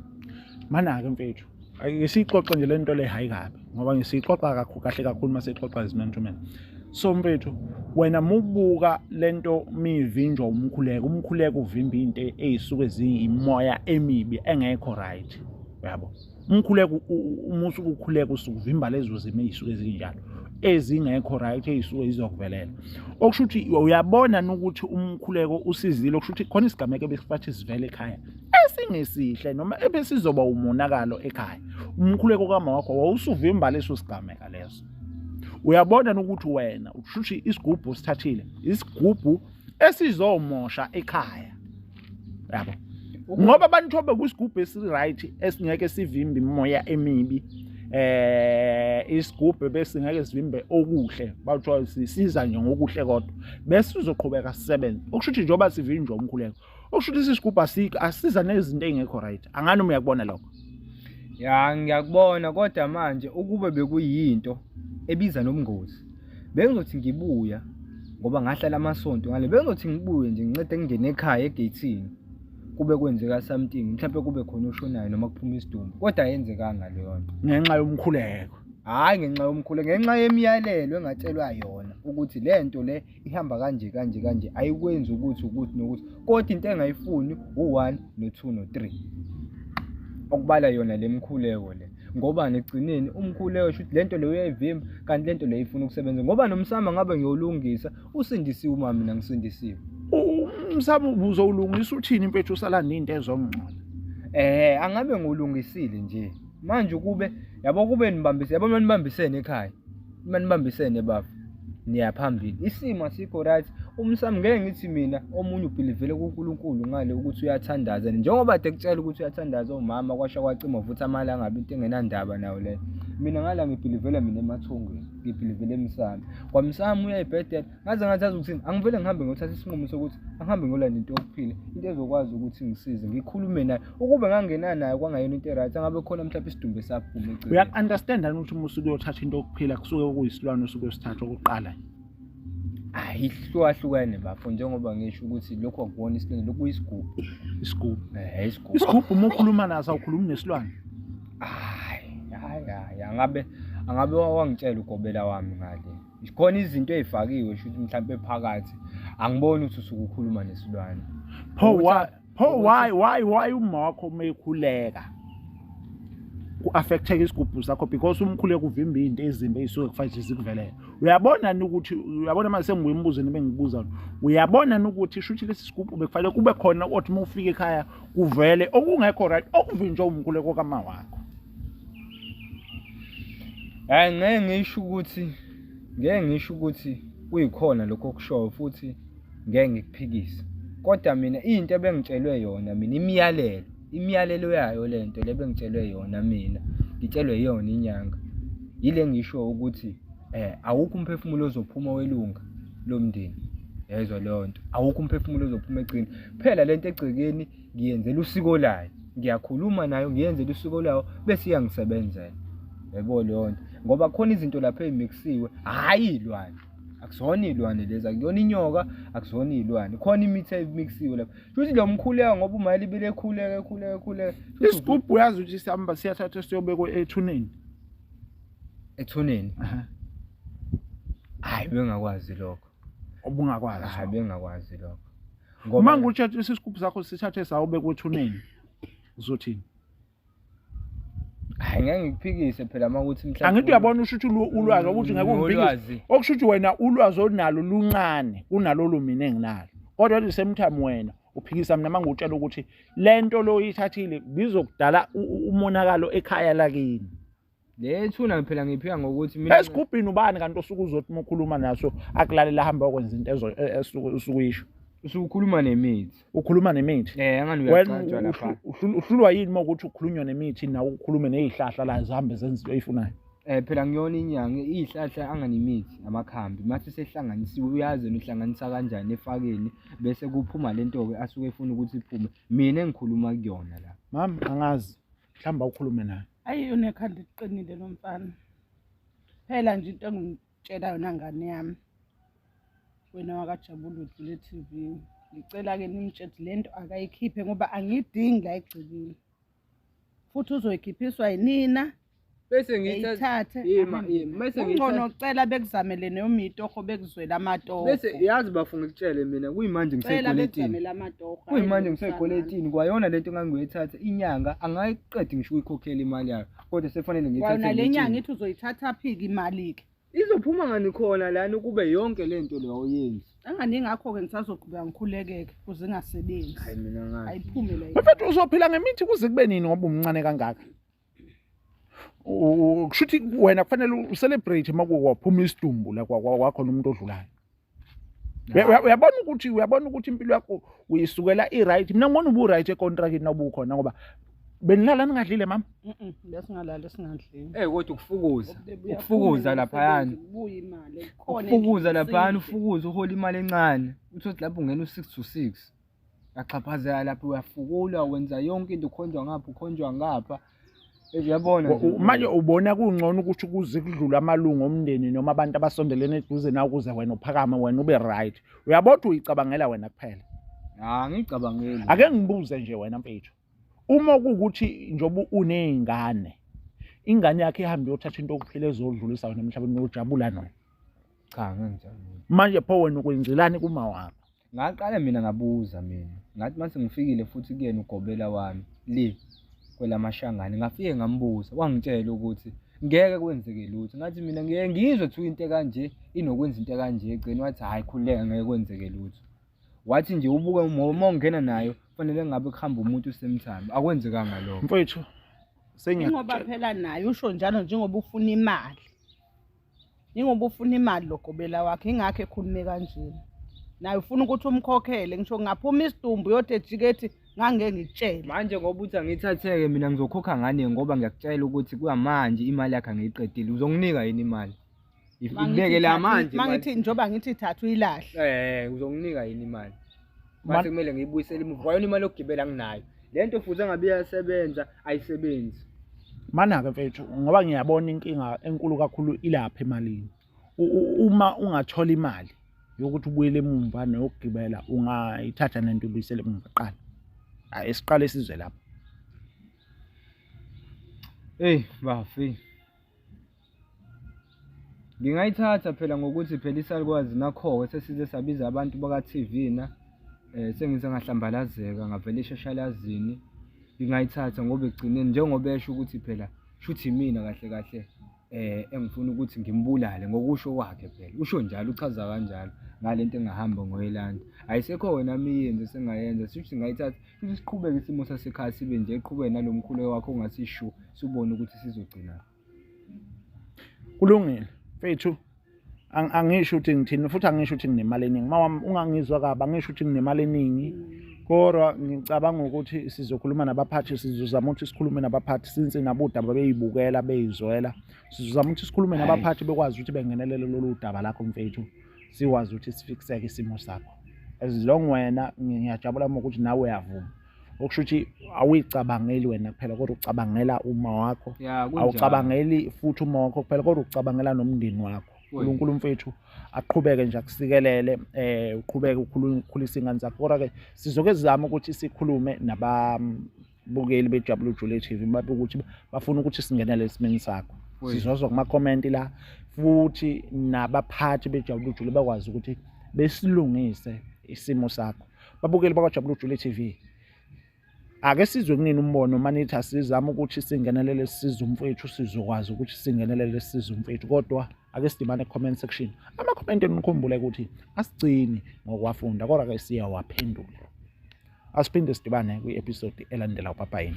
S1: Mana-ke mfethu, ake siyixoxe nje le nto le hhayi kabi ngoba ngisiyixoxa kakhulu kahle kakhulu uma siyixoxa as man to man. So mfethu, wena mubuka lento mivinjwa umkhuleko, umkhuleko uvimba into ey'suke ziyimoya emibi engekho right, uyabo. Umkhuleko uma usuke ukhuleka usuke uvimba lezo zimo ey'suke zinjalo ezingekho right ey'suke zizokuvelela. Okusho ukuthi uyabona ukuthi umkhuleko usizile, okusho ukuthi khona isigameko ebesifathi sivele ekhaya esingesihle noma ebesizoba umonakalo ekhaya. Umkhuleko kama wakho wawusuvimba leso sigameka leso. Uyabona ukuthi wena usho ukuthi isigubhu osithathile isigubhu esizomosha ekhaya, yabo, ngoba abantu kwisigubhu esi-right esingeke sivimbe imimoya emibi, isigubhu besingeke sivimbe okuhle, bathiwa sisiza nje ngokuhle kodwa bese uzoqhubeka sisebenze. Okusho ukuthi njengoba sivinjwa umkhuleko, okusho ukuthi isigubhu asiza nezinto ey'ngekho right. Angani uma uyakubona lokho?
S3: Ya, ngiyakubona, kodwa manje ukube bekuyinto ebiza nobungozi bengizothi ngibuya, ngoba ngahlala amasonto ngale, bengizothi ngibuye nje ngincede ngingene ekhaya egeyithini kube kwenzeka something, mhlawumbe kube khona oshonayo noma kuphuma isidumbu, kodwa ayenzekanga leyo nto.
S1: Ngenxa yomkhuleko?
S3: Hhayi ngenxa yomkhuleko, ngenxa yemiyalelo engatshelwa yona ukuthi le nto le ihamba kanje kanje kanje, ayikwenzi ukuthi ukuthi nokuthi, kodwa into engayifuni u-1 no-2 no-3 okubala yona le mkhuleko le, ngoba ekugcineni umkhuleko shuthi le nto leyo uyayivimba, kanti le nto leyo ifuna ukusebenza, ngoba nomsamo ngabe ngiyolungisa usindisiwe uma mina ngisindisiwe.
S1: Umsamo uzowulungisa uthini mfethu usala nento ezongcola?
S3: Angabe ngiwulungisile nje manje, ukube yabo kube nibambise, yabo uma nibambisene ekhaya, uma nibambisene bafo niya phambili, isimo asikho right. Umsamo ngeke ngithi mina omunye ubhilivele kuNkulunkulu ngale ukuthi uyathandaza, njengoba kade kutshela ukuthi uyathandaza umama kwasha kwacima futhi amalangabi into engenandaba nayo leyo. Mina ngala ngibhilivela mina emathongweni, ngibhilivele emsamo, kwamsamo uyayibhedela, ngaze ngathi azi ukuthini, angivele ngihambe ngiyothatha isinqumo sokuthi angihambe ngiyolanda into yokuphila, into ezokwazi ukuthi ngisize ngikhulume naye. Ukube ngangena nayo kwangayona into e-right, angabe khona mhlawumbe isidumbu esaphuma eceleni.
S1: Uyaku-understand ukuthi uma usuke uyothatha into yokuphila kusuke kuyisilwane osuke usithatha okokuqala?
S3: Hayi, ihlukahlukene bafo, njengoba ngisho ukuthi lokhu akuwona isilwane, lokhu kuyisigubhu.
S1: Isigubhu.
S3: Isigubhu.
S1: Isigubhu uma ukhuluma naso awukhulumi nesilwane.
S3: Hayi, hayi, hayi, angabe wangitshela ugobela wami ngale. Khona izinto ey'fakiwe shuthi mhlawumbe phakathi, angiboni ukuthi usuke ukhuluma nesilwane.
S1: Pho why pho why why why uma wakho uma ekhuleka ku-affecteka isigubhu sakho? Because umkhuleko uvimba iy'nto ezimbi ey'suke kufanele zikuvelele. Uyabona ni ukuthi, uyabona manje sengibuye embuzweni bengibuza, uyabona ni ukuthi shuthi lesi sigubhu bekufanele kube khona othi uma ufika ekhaya kuvele okungekho right okuvinjwa umkhuleko kama wakho?
S3: Hhayi, ngeke ngisho ukuthi, ngeke ngisho ukuthi kuyikhona lokho okushoyo, futhi ngeke ngikuphikise, kodwa mina into ebengitshelwe yona mina, imiyalelo yayo le nto le bengitshelwe yona mina, ngitshelwe yona inyanga, yile ngisho ukuthi awukho umphefumulo ozophuma welunga lomndeni, yayizwa leyo nto, awukho umphefumulo ozophuma egcini. Phela lento egcekeni ngiyenzela usiko layo, ngiyakhuluma nayo, ngiyenzela usiko layo bese iyangisebenzela, yebo leyo nto, ngoba khona izinto lapha ey'mixisiwe, hhayi iy'lwane, akuzona iy'lwane lezi, akuyona inyoka, akuzona iy'lwane, khona imithi emixisiwe lapha. Shuthi lo mkhuleko ngoba uma libile ekhuleka ekhuleka ekhuleka.
S1: Isigubhu uyazi ukuthi sihamba siyathatha siyobekwa ethuneni.
S3: Ethuneni? Hhayi, bengakwazi lokho.
S1: Ubungakwazi?
S3: Hhayi, bengakwazi lokho.
S1: Uma ngikutshela isigubhu sakho sithathe sawubekwa ethuneni, uzothini?
S3: Hayi, ngeke ngikuphikise phela uma kuthi mhlawumbe
S1: angithi uyabona usho ukuthi ulwazi ukuthi ngeke ungiphikise, okusho ukuthi wena ulwazi onalo luncane kunalolu mina enginalo, kodwa at the same time wena uphikisa mina uma ngikutshela ukuthi le nto lo oyithathile bizokudala umonakalo ekhaya lakini.
S3: Le thuna phela ngiphika ngokuthi mina
S1: esigubhini ubani kanti osuke uzothi uma ukhuluma naso akulalela ahambe okwenza into esuke uyisho?
S3: Usukhuluma nemithi.
S1: Ukhuluma nemithi.
S3: Angani uyaqanjwa lapha.
S1: Uhlulwa yini uma ukuthi ukhulunywa nemithi nawe ukhulume nezihlahla la zihambe zenze into oyifunayo?
S3: Phela ngiyona inyanga iy'hlahla anganimithi amakhambi mase sehlanganisiwe uyazi yena uhlanganisa kanjani efakeni bese kuphuma le nto-ke asuke efuna ukuthi iphume mina engikhuluma kuyona la.
S1: Mama angazi mhlawumbe awukhulume naye.
S2: Ayi unekhanda eliqinile lo mfana. Phela nje into engitshela yona ngane yami wena wakajabula udlule TV. Ngicela-ke nimtshele le nto akayikhiphe ngoba angiyidingi la egcekeni. Futhi uzoyikhiphiswa yinina
S3: Bese ngiyithathe
S2: eyithathe
S3: ima ima bese
S2: kungcono
S3: ngiyithatha
S2: cela bekuzamele noma itoho bekuzwele amatoho.
S3: bese yazi bafo ngikutshele mina kuyimanje
S2: cela
S3: ngisey'kweletini.
S2: bekuzamele amatoho.
S3: Kuyimanje ngisey'kweletini kwayona lento engangiyoyithatha inyanga angayiqedi ngisho ukuyikhokhela imali yayo kodwa sefanele ngiyithathe
S2: Kwayona le nyanga
S3: ngiyithini.
S2: ithi uzoyithatha phiki imali-ke.
S3: Izophuma ngani khona lana kube yonke lento le awuyenzi.
S2: Angani ingakho-ke ngisazoqhubeka ngikhulekeke kuze ingasebenzi.
S3: Hayi mina ngazi.
S2: Ayiphume la.
S1: Mfethu uzophila ngemithi kuze kube nini ngoba umncane kangaka? Kusho ukuthi wena kufanele ucelebrate uma kwaphuma isidumbu la kwakhona umuntu odlulayo. Uyabona ukuthi impilo yakho uyisukela i-right. Mina ngibona ubu-right ekontrakini nawubukhona ngoba benilala ningadlile mama.
S2: Besingalali singadlini.
S3: Eh kodwa ukufukuza, ukufukuza laphayana.
S2: Kubuya imali. Khona
S3: Ukufukuza laphayana
S2: endlini,
S3: ufukuza uhola imali encane. Uthi lapho ungena u6 to 6. Yaxhaphazeka lapho uyafukula wenza yonke into ukhonjwa ngapha ukhonjwa ngapha. Uyabona nje.
S1: Manje ubona kungcono ukuthi kuze kudlule amalungu omndeni noma abantu abasondelene eduze nawe ukuze wena uphakame wena ube right. Uyabona ukuthi uyicabangela wena kuphela.
S3: Ah ngicabangeli.
S1: Ake ngibuze nje wena mfethu. Uma kuwukuthi njengoba uney'ngane, ingane yakhe ihambe iyothatha into yokuphila ezodlulisa wena emhlabeni uyojabula nona.
S3: Cha ngangijabula.
S1: Manje pho wena ukwenzelani kuma wakho?
S3: Ngaqala mina ngabuza mina. Ngathi mase ngifikile futhi kuyena ugobela wami le kwelamashangane ngafike ngambuza wangitshela ukuthi ngeke kwenzeke lutho. Ngathi mina ngeke ngizwe kuthiwa into ekanje inokwenza into ekanje egcini wathi hhayi khululeka ngeke kwenzeke lutho. Wathi nje ubuke uma ungena nayo kufanele ngabe kuhamba umuntu usemthambi akwenzekanga lokho.
S1: Mfethu
S2: Ingoba
S1: sengiyakutshela.
S2: phela naye usho njalo njengoba ufuna imali. Ingoba ufuna imali lo gobela wakhe ingakho ekhulume kanjena. Naye ufuna ukuthi umkhokhele ngisho kungaphuma isidumbu yodwa ejike ethi ngangeke ngikutshele.
S3: Manje ngoba uthi angiyithatheke mina ngizokhokha ngane ngoba ngiyakutshela ukuthi kuyamanje imali yakhe angiyiqedile uzonginika yini imali? Ibeke la manje.
S2: Mangithi njengoba ngithi thatha uyilahle.
S3: Uzonginika yini imali? Mase kumele ngiyibuyisele emuva kwayona imali yokugibela anginayo. Le nto futhi engabe iyasebenza ayisebenzi.
S1: Mana-ke mfethu ngoba ngiyabona inkinga enkulu kakhulu ilapha emalini. Uma ungathola imali yokuthi ubuyele emumva neyokugibela ungayithatha nento ubuyisele emuva kuqala. Hhayi siqale sizwe lapho.
S3: Hey bafi. Ngingayithatha phela ngokuthi phela isalukwazi nakho-ke sesize sabiza abantu baka-TV na sengize ngahlambalazeka ngavela eshashalazini. Ngingayithatha ngoba ekugcineni njengoba esho ukuthi phela shuthi imina kahle kahle engifuna ukuthi ngimbulale ngokusho kwakhe phela. Usho njalo uchaza kanjalo ngale nto engahamba ngoyilanda. Ayisekho wena miyenze esengayenza shuthi singayithatha shuthi siqhubeke isimo sasekhaya sibe nje eqhubeke nalo mkhuleko wakho ongathi shu sibone ukuthi sizogcina.
S1: Kulungile mfethu. Angisho ukuthi ngithini futhi angisho ukuthi nginemali eningi. Mawami ungangizwa kabi angisho ukuthi nginemali eningi. Kodwa ngicabanga ukuthi sizokhuluma nabaphathi sizozama ukuthi sikhulume nabaphathi since nabo udaba beyibukela beyizwela. Sizozama ukuthi sikhulume
S3: Hhayi.
S1: nabaphathi bekwazi ukuthi bengenelele lolu daba lakho mfethu. Sikwazi ukuthi sifikseke isimo sakho. As long wena ngiyajabula uma ukuthi nawe uyavuma. Okusho ukuthi awuyicabangeli wena kuphela kodwa ucabangela uma wakho.
S3: Ya kunjalo.
S1: Awucabangeli futhi uma wakho kuphela kodwa ucabangela nomndeni wakho.
S3: Oy.
S1: uNkulunkulu mfethu aqhubeke nje akusikelele uqhubeke ukhulisa ingane zakho. Kodwa ke sizoke sizame ukuthi sikhulume nababukeli beJabula Ujule TV babe ukuthi bafuna ukuthi singenele esimeni sakho.
S3: Oy.
S1: Sizozwa kuma comment la futhi nabaphathi beJabula Ujule bakwazi ukuthi besilungise isimo sakho. Babukeli bakwaJabula Ujule TV. Ake sizwe kunini umbono manithi asizame ukuthi singenelele sisize umfethu sizokwazi ukuthi singenelele sisize umfethu kodwa ake sidibane comment section. Ama-comment nikhumbule ukuthi asigcini ngokuwafunda kodwa ke siyawaphendula. Asiphinde sidibane kwi-episode elandelayo. Bye bye.